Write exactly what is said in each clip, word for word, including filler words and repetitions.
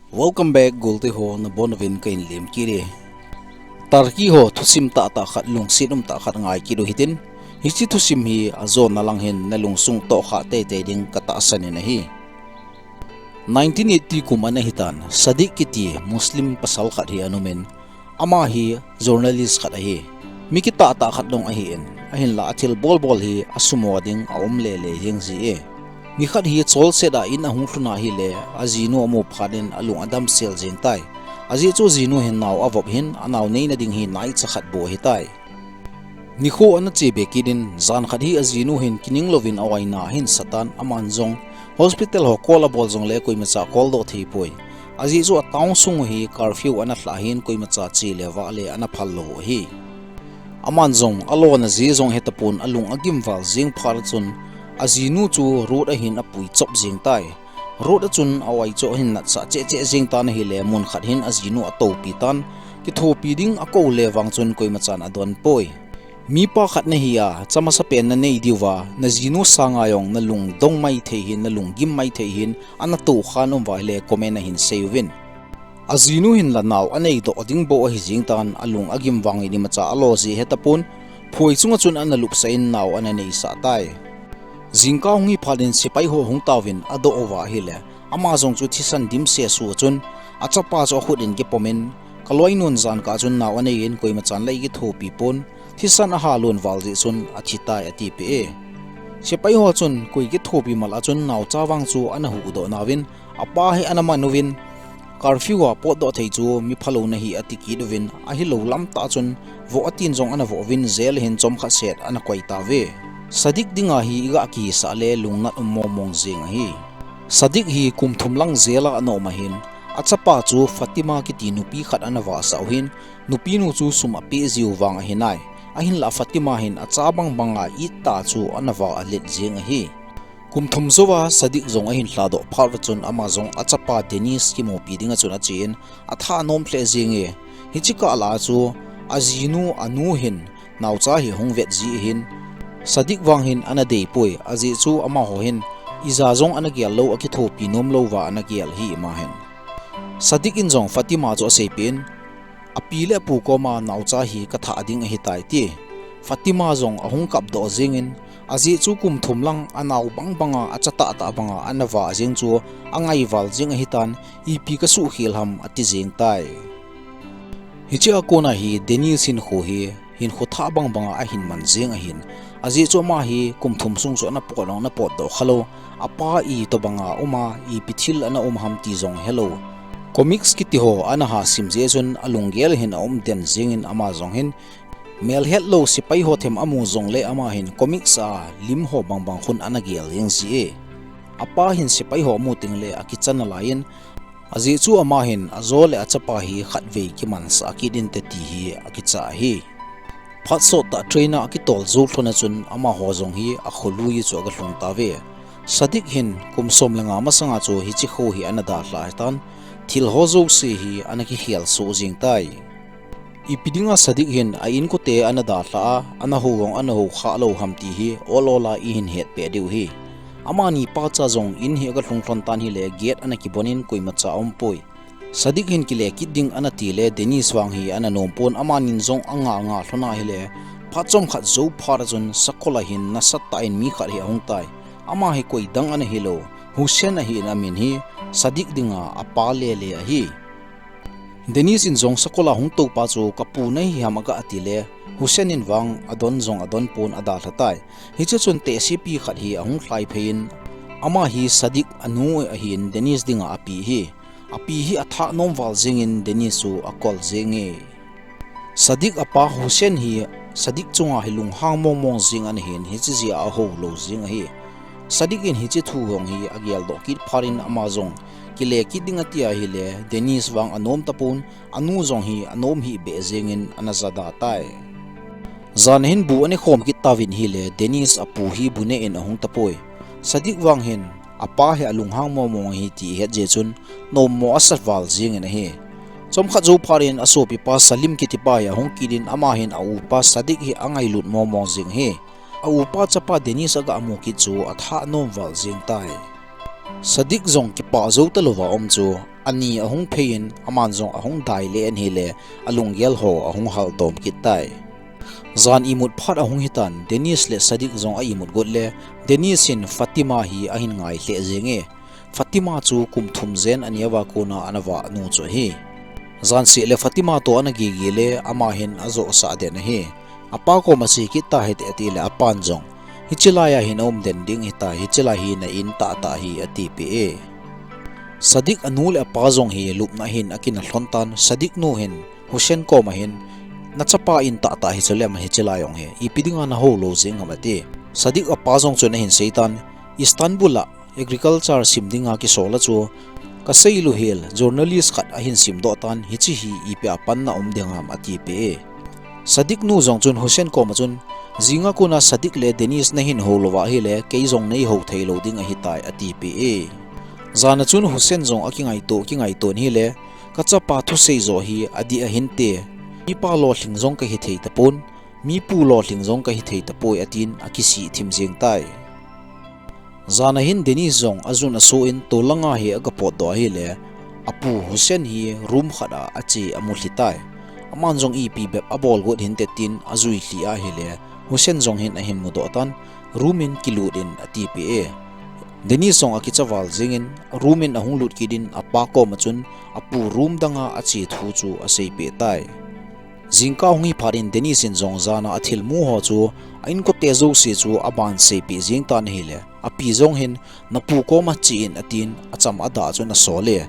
Welcome back, golte ho, nabonchauvin kahin lemkit e. Turkey ho thusim tahtah khat, lungset umtah khat ngai kit u hitin. Hiche thusim hi ajona lang hin nalungsung tohkhah teitei ding katahsan in ahi. Nineteen eighty kum ana hitan, Sadiq kiti Muslim pasal khat hi ana umin, ama hi journalist khat ahi. Mi kitahtah khat dong ahin, ahinla athil bolbol hi asumo ding aum lele jeng ji e. Nikhat hi cholset a in ahung lhun ahile, ajinu amu phat in alung adamsel jeng tai. Ajeh chu ajinu hin nao avop in, anao neina ding hi naicha khat bou ahitai. Nikho ana chebe kit in, jan khat hi ajinu hin kining louvin a-oina ahin satan, aman jong hospital ho call abol jongle koimacha call doh thei poi. Ajeh chu atown sung u hi curfew ana lhah in, koimacha che le vah le ana phal lou u ahi. Aman jong alona jeh jong hetapon, alung agim val jeng phat chun ajinu chu road a hin apui chop jeng tai. Road a chun a-oi chu ahin natsah cheh cheh jeng tan ahile, mun khat hin ajinu atoupi tan, kithopi ding akou le vang chun koimachan adon poi. Mipa khat nahi a, chamasapen nanei diuva, najinu sanga jong nalungdong maithei hin, nalunggim maithei hin, ana tohkhan um uva ahile comment ahin sei uvin. Ajinu hin la nao anei doh ding bou ahi jeng tan, alung agim vangin imacha alo ji hetapon, phoi chunga chun ana lupsah in nao ana neisah tai. Jingkah hung hi phat in sepai ho ahung tauvin adoh uva ahile, ama jong chu thisan dim sesu a chun achapa chu akhut in kipom in, kaloinun jan kah chun nao anei in koimachan la eikithopi pon, thisan ahalon val jeh chun athi tai atipeh e. Sepai ho chun koi kithopi mal a chun naocha vang chu ana huhdoh nauvin, apa hi ana man uvin, curfew a potdoh thei chu mi phalou nahi ati kit uvin, ahilou lam tah chun voh atin jong ana voh uvin, jail a hin chomkhat set ana koi tauve. Sadiq dinga hi iga kihisah le lungnat um mongmong jeng ahi. Sadiq hi kum thum lang jail a ana um ahin, achapa chu Fatima kiti nupi khat ana vahsah u ahin, nupinu chu sum apeh jiu vang ahi nai. Ahinla Fatima hin acha bangbanga it tah chu ana valet jeng ahi. Kum thum jouva Sadiq jong ahin lhadoh phat uva chun ama jong achapa Deniz kimupi dinga chun achen, athah anom lheh jenge. Hiche kah lah a chu ajinu anu hin naocha hi ahung vet ji ahin, Sadiq vang hin ana deipoi, ajeh chu amaho hin ija jong ana gel lou, akithopi nom louva ana gel ahi ama hin. Sadiq in jong Fatima chu aseipeh in, api le apu koma naocha hi kathah ding ahitai ti. Fatima jong ahung kapdoh jengin, ajeh chu kum thum lang anao bangbanga, acha tahtah banga ana vah jeng chu angaival jeng ahitan, ipi kasuhkhel ham ati jeng tai. Hichea kona hi Deniz hinkho hi hinkho thah bangbanga ahin man jeng ahin, ajeh chu ama hi kum thum sung chu ana pot jong ana potdoh khalou, apa itobanga uma, ipi thil ana um ham ti jong helou. Comics kiti ho ana hasim jeh chun alunggel hin aum den jengin, ama jong hin melhetlou sepai ho them amu jongle ama hin comics a lim ho bangbang khun ana gel jeng ji e. Apa hin sepai ho amu tengle akichan nalaiyin, ajeh chu ama hin ajo le achapa hi khatvei kimansah kit inte ti hi akicha ahi. Phat sottah train a akitol jou lhona chun amaho jong hi akholui chu aga lhung tauve. Sadiq hin kum som le nga masanga chu hiche kho hi ana dalha tan, thil ho jouse hi ana kikhelsoh jeng tai. Ipi dinga Sadiq hin a-inkote ana dalha a, ana hou jong ana houkhah lou ham ti hi ol ol a ihin hetpeh diu ahi. Amani pacha jong in hi aga lhung lhon tan hile gate ana kibonin koimacha aumpoi. Sadiq hin kile kit ding ana tile Deniz vang hi ana nompon, amanin jong anga nga lhon ahile, phat chomkhat jou phat a chun sakol a hin nasatah in mi khat hi ahung tai. Ama hi koidang ana hilou, Hussein ahin amin hi, Sadiq dinga apa lele ahi. Deniz in jong sakol a hung toupa chu kapu nahi ham aga tile, Hussein in vang adon jong adonpon adalha tai. Hiche chun tehsepi khat hi ahung lhaiphei in, ama hi Sadiq anu ahin Deniz dinga api hi. Api hi athah nom val jengin Deniz chu akol jenge. Sadiq apa Hussein hi Sadiq chunga hi lunghang mongmong jeng ana hin, hiche jeh a ahou lou jeng ahi. Sadiq in hiche thu jong hi ageldoh kit phat in ama jong kile kit ding ati ahile, Deniz vang anom tapon, anu jong hi anom hih beh jengin ana jada tai. Jan hin bu ana khom kit tauvin ahile, Deniz apu hi bu ne in ahung tapoi. Sadiq vang hin apa hi alunghang mongmong ahi ti ahet jeh chun nommo asat val jengin ahi. Chomkhat jou phat in asopipa Salim kitipa hi ahung kit in, ama hin aupa Sadiq hi angailut mongmong jeng ahi. Aupa chapa Deniz aga mu kit chu athah nom val jeng tai. Sadiq jong kipah jou talouva um chu, ani ahung phei in, aman jong ahung dai le in ahile, alunggel ho ahung haldom kit tai. Jan imut phat ahung hitan, Deniz le Sadiq jong a imut got le, Deniz hin Fatima hi ahin ngai lheh jenge. Fatima chu kum thum jen anei uva kona ana vah nu chu ahi. Jan seh le Fatima toh ana gige le, ama hin ajoh sah den ahi. Apa koma che kit tahite ati le, apan jong, hiche laiya hin aum den ding ahitai, hiche lai hi na in tahtah ahi, atipeh e. Sadiq anu le apa jong hi lupna hin akina lhon tan, Sadiq nu hin Hussein koma hin, nachapa in tahtah hi chule ama hiche lai jong hi ipi dinga nahou lou jeng ham ati. Sadiq apa jong chun ahin sei tan, Istanbul a agriculture sim dinga kisol a chu, kasei lou hel journalist khat ahin simdoh tan, hiche hi ipi a panna um ding ham, atipeh e. Sadiq nu jong chun Hussein koma chun, jinga kona Sadiq le Deniz nahin hou louva ahile, kei jong neihou thei lou ding ahitai, atipeh e. Jana chun Hussein jong akingaito, kingaito in ahile, kachapa thusei joh hi adih ahinte. Mipa lolhing jong kahi thei tapon, mipu lolhing jong kahi thei tapoi, atin akisih thim jeng tai. Jana hin Deniz jong ajun asoh in tolanga hi aga potdoh ahile, apu Hussein hi room khat a ache amu lhi tai. Aman jong ipi bep abol got hinte tin ajui lhi ahile, Hussein jong hin ahin mudoh tan, room in kilut in, atipeh e. Deniz jong akicha val jengin, room in ahung lut kit in, apa koma chun apu room danga ache thu chu aseipeh tai. Jingkah hung hi phat in Deniz in jong jana athilmu ho chu a inkote jouse chu aban seipeh jeng tan ahile, api jong hin, napu koma che in, atin acham adah chun asol e.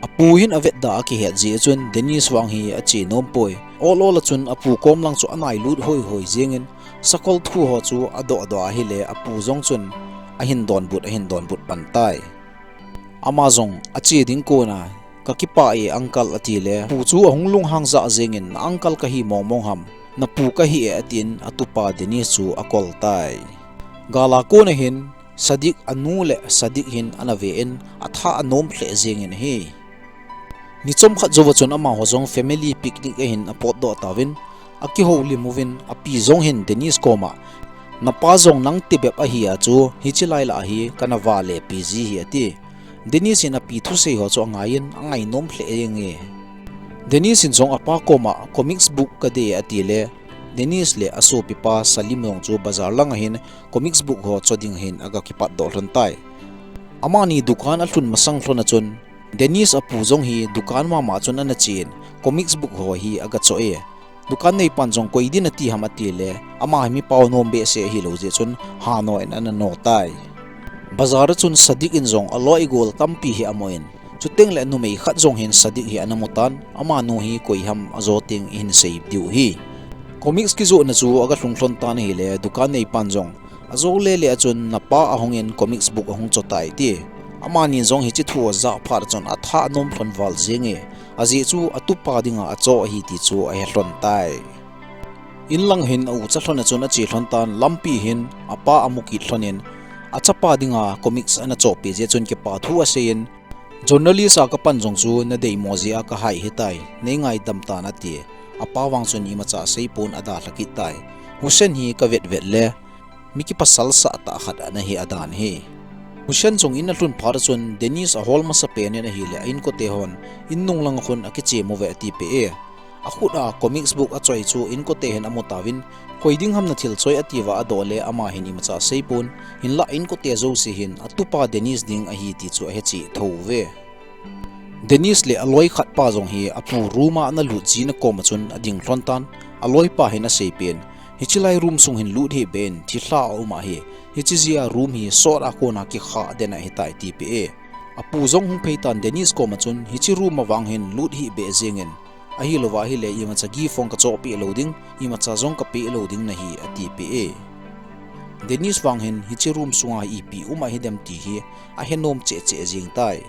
Apu hin avetda akihet jeh chun Deniz vang hi ache nompoi. Ol ol a chun apu kom lang chu anailut hoihoi jengin, sakol thu ho chu adohdoh ahile, apu jong chun ahin donbut, ahin donbut pan tai. Ama jong ache ding kona, kakipah e uncle, atile, pu chu ahung lunghang jah jengin, na uncle kahi mongmong ham, napu kahi e, atin atupa Deniz chu akol tai. Gala kona hin, Sadiq anu le Sadiq hin ana ve in, atha anom lheh jengin ahi. Ni chomkhat jouva chun amaho jong family picnic ahin apotdoh tauvin, akihoulim uvin, api jong hin Deniz koma, napa jong nang tibep ahi a chu, hiche lai lah hi kana vale pi ji hi, ati. Deniz in api thusei ho chu angaiyin, angainom lheh jenge. Deniz in jong apa koma comics book kadei, atile, Deniz le asopipa Salim jong chu bazar langa hin comics book ho cho ding hin aga kipatdoh lhon tai. Amani dukan alhun masang lhon a chun, Deniz apu jong hi dukan mama chun ana chen, comics book ho hi aga cho e. Dukan neipan jong koi din ati ham atile, ama hi mi paonom behseh ahilou jeh chun hano in ana no tai. Bazar a chun Sadiq in jong aloi gol tampi hi amu in, chuteng le numei khat jong hin Sadiq hi ana mutan, amanu hi koi ham ajo teng ihin sei diu ahi. Comics kijohna chu aga lhung lhon tan ahile, dukan neipan jong, ajo lele a chun napa ahungin comics book ahung cho tai, ati. Amani jong hiche thu ajah phat a chun atha anom lhon val jenge, ajeh chu atupa dinga acho ahi ti chu ahe lhon tai. In lang hin aucha lhon a chun ache lhon tan, lampi hin apa amu kit lhonin, achapa dinga comics ana chohpeh jeh chun kipa thu aseiyin, journalist a kapan jong chu nadeimo jeh a kahai ahitai, neingaidam tan, ati. Apa vang chun imacha aseipon, adalha kit tai. Hussein hi kavetvet le, mi kipasalsah tah khat ana hi adan ahi. Hussein jong in alhun phat a chun Deniz ahol masapen in ahile, a inkote hon in nung langa khun akichem uve, atipeh e. Akhut a comics book achoi chu inkote hin amu tauvin, koi ding ham nathil choi, atiuva adoh le, ama hin imacha aseipon, hinlah inkote jouse hin atupa Deniz ding ahi ti chu ahe cheh thouve. Deniz le aloi khatpa jong hi apu room a ana lut jina koma chun ading lhon tan, aloipa hin aseipen, hiche lai room sung hin lut hih beh in, thilha aum ahi, hiche jeh a room hi sot a kona kikhah den ahitai, atipeh e. Apu jong hung phei tan Deniz koma chun, hiche room a vang hin lut hih beh jengin, ahilouva ahile imacha gift hung kachohpeh lou ding, imacha jong kapeh lou ding nahi, atipeh e. Deniz vang hin hiche room sunga ipi um ahidem ti hi ahenom cheh cheh jeng tai.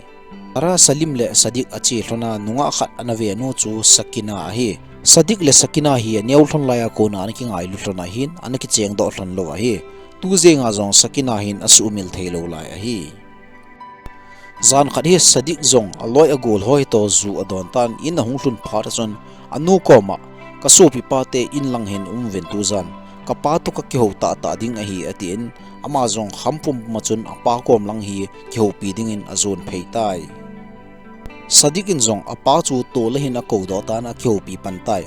Ara Salim le Sadiq ache lhona nungah khat ana ve nu chu Sakina ahi. Sadiq le Sakina hi aneo lhon laiya kona ana kingailu lhon ahin, ana kichengdoh lhon lou ahi. Tu jenga jong Sakina hin asuhmil theilou lai ahi. Jan khat hi Sadiq jong aloi agol ho hitoh ju adon tan, in ahung lhun phat a chun anu koma, kasopipa te in lang hin umuvin tujan, kapa toh kakihou tahtah ding ahi, atin, Ama jong kham pumpum a chun apa kom lang hi kihoupi dingin ajon phei tai. Sadiq in jong apa chu tol a hin akoudoh tan akihoupi pan tai.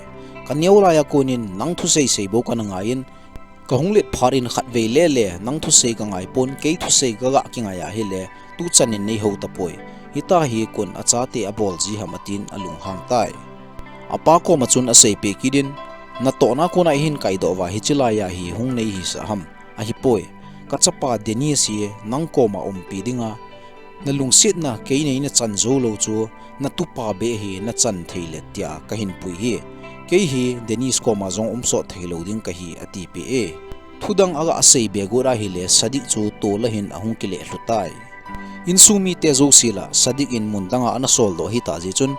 Ka neo lai a konin nang thusei sei bou kana ngai in, ka hung let phat in khatvei lele nang thusei ka ngai pon, kei thusei ka ga kingai ahile, tuchan in nei hou tapoi. Hita hi koin achate abol ji ham atin alunghang tai. Apa kom a chun aseipeh kit in, natohna kona ihin kaidoh uva hiche lai a hi hung nei hisah ham. Ahipoi. Ka chapa Dennis hi nang koma umpi dinga, na lungsetna kei neina chan jou lou chu, na tupa beh hi na chan thei le tia kahin pui hi. Kei hi Dennis koma jong umsot thei lou ding kahi, atipeh e. Thudang aga sei be got ahile Sadiq chu tol a hin ahung kile lhu tai. Insung mite jouse lah Sadiq in mun danga ana soldoh hita jeh chun,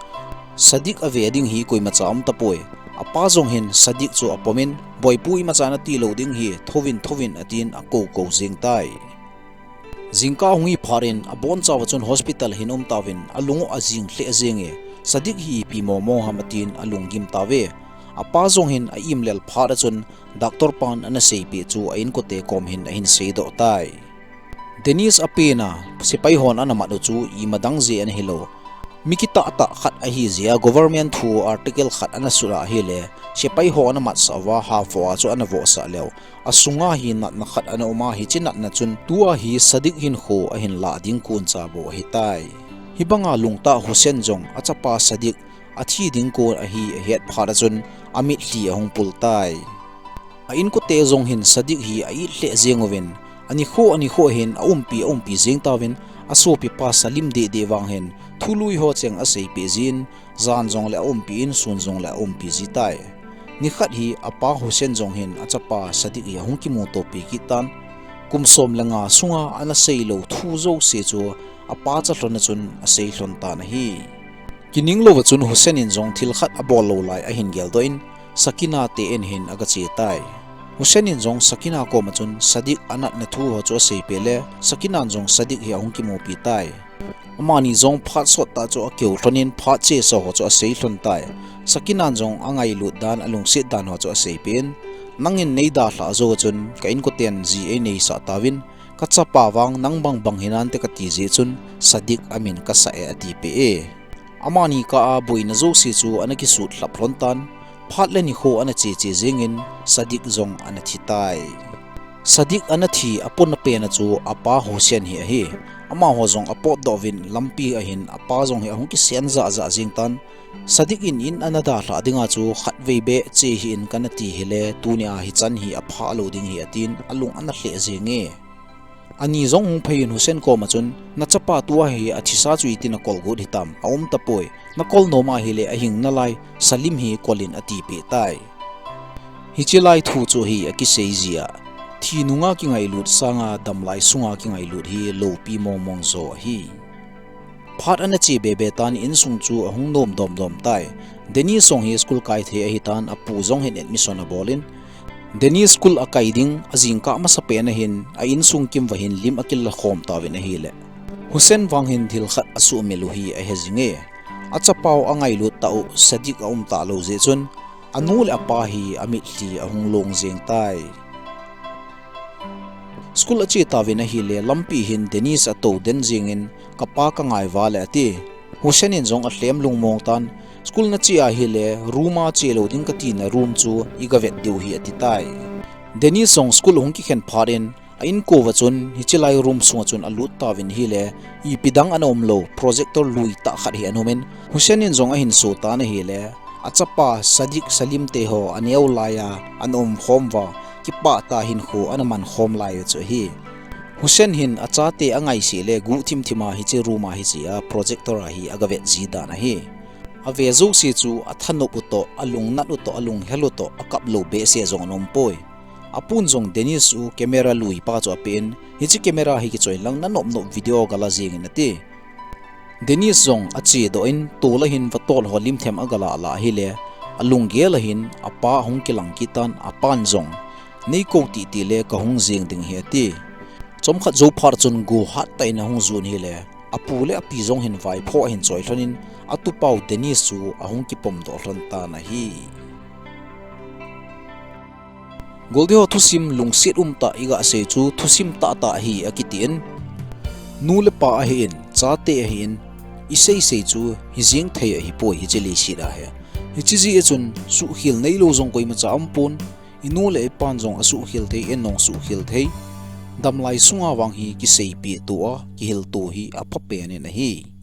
Sadiq ave ding hi koimacha um tapoi. Apa jong hin Sadiq chu apom in, boipu, imacha nati lou ding hi, thouvin, thouvin, atin akou kou jeng tai. Jingkah hung hi phat in abonchauva chun hospital hin um tauvin, alung u ajing lheh jenge. Sadiq hi ipi mong mong ham atin alunggim tauve. Apa jong hin a-im lel phat a chun doctor pan ana seipeh chu a inkote kom hin ahin seidoh tai. Dennis apen a, sepai hon ana mat u chu ima dang jeh ana hilou, mi kitah tah khat ahi jeh a government thu article khat ana sut a ahile, sepai ho ana matsah uva, half a chu ana vohsah leu, asunga hi natna khat ana um a, hiche natna chun tua hi Sadiq hinkho ahin lah ding koncha bou ahitai. Hibanga lungtah Hussein jong achapa Sadiq athi ding kon ahi ahet phat a chun amitlhi ahung pul tai. A inkote jong hin Sadiq hi a-it lheh jeng uvin, anikho anikho hin aumpi aumpi jeng tauvin, asopipa Salim deh deh vang hin thului ho cheng aseipeh jin, jan jongle aumpi in, sun jongle aumpi ji tai. Nikhat hi apa Hussein jong hin achapa Sadiq hi ahung kimutopi kit tan. Kum som le nga sunga ana seilou thu jouse chu apa cha lhon a chun asei lhon tan ahi. Kining louva chun Hussein in jong thil khat abol lou lai ahin geldoh in, Sakina te in hin aga che tai. Hussein in jong Sakina koma chun Sadiq anatna thu ho chu aseipeh le, Sakina in jong Sadiq hi ahung kimupi tai. Amani jong phat sottah chu akihou lhon in phat chesa ho chu asei lhon tai. Sakina in jong angailut dan, alungset dan ho chu aseipeh in, nangin nei dalhah jou a chun ka inkoten ji eineisah tauvin, ka chapa vang nang bang bang hinante kati jeh chun Sadiq amin kasah e, atipeh e. Amani kah a boina jouse chu ana kisut lhap lhon tan, phat le nikho ana che che jengin Sadiq jong ana thi tai. Sadiq ana thi apona pen a chu apa Hussein hi ahi. Amaho jong apotdoh uvin lampi ahin apa jong hi ahung kisen jah jah jeng tan. Sadiq in in ana dalhah dinga chu khatvei beh che hih in kana ti hile, tunia hichan hi aphah lou ding hi atin alung ana lheh jenge. Ani jong hung phei in Hussein koma chun, nachapa tua hi athisa chu itin akol got hitam, aum tapoi, nakol nom ahile ahing nalai Salim hi kolin, atipeh tai. Hiche lai thu chu hi akisei jia, thi nunga kingailut sanga damlai sunga kingailut hi loupi mong mong jo ahi. Phat ana che be be tan insung chu ahung nom dom dom tai. Dennis jong hi school kai thei ahitan, apu jong hin admission abolin, Dennis school akai ding ajingkah masapen a hin a insung kimva hin lim akila khom tauvin ahile, Hussein vang hin thil khat asuhmil u hi ahe jinge. Achapau angailut tah u Sadiq aum talou jeh chun, anu le apa hi amitlhi ahung long jeng tai. School ache tauvin ahile, lampi hin Dennis atou den jengin, kapa kangai vale ati. Hussein in jong alhem lungmong tan, school nache ahile, room a che lou ding katina room chu iga vet diu hi ati tai. Dennis jong school ahung kikhen phat in, a inko uva chun, hiche lai room sunga chun alut tauvin ahile, ipi dang ana umlou, projector lui tah khat hi ana umin, Hussein in jong ahin so tan ahile, achapa Sadiq, Salim te ho aneo laiya ana umkhom uva, kipah tah hinkho ana mankhom lai u chu ahi. Hussein hin achate angaisih le guhthim thima hiche room a hiche a projector a hi aga vet ji dan ahi. Ave jouse chu athanop u toh, alungnat u toh, alunghel u toh, akap lou behseh jong ana umpoi. Apun jong Dennis u camera lui pa chu apen, hiche camera hi kichoi lang nanop nop video gala jengin ati. Dennis jong achedoh in, tol a hin vatol ho limthem aga lah lah ahile, alunggel a hin apa ahung kilang kit tan, apan jong, nei kou titi le kahung jeng ding hi ati. Chomkhat jou phat chun go hat tah in ahung jon ahile, apu le api jong hin vaipho ahin choi lhonin, atupau Dennis chu ahung kipomdoh lhon tan ahi. Goldie ho thusim lungset umtah iga sei chu thusim tahtah ahi akitin. Nu le pa ahin, chate ahin, isei sei chu hijeng thei ahipoi hiche leiset a hi. Hiche jeh a chun suhkhel neilou jong koimacha aumpon, inu le ipan jong asuhkhel thei, in jong suhkhel thei. Damlai sunga vang hi kiseipeh to a, kihil to hi aphapen in ahi.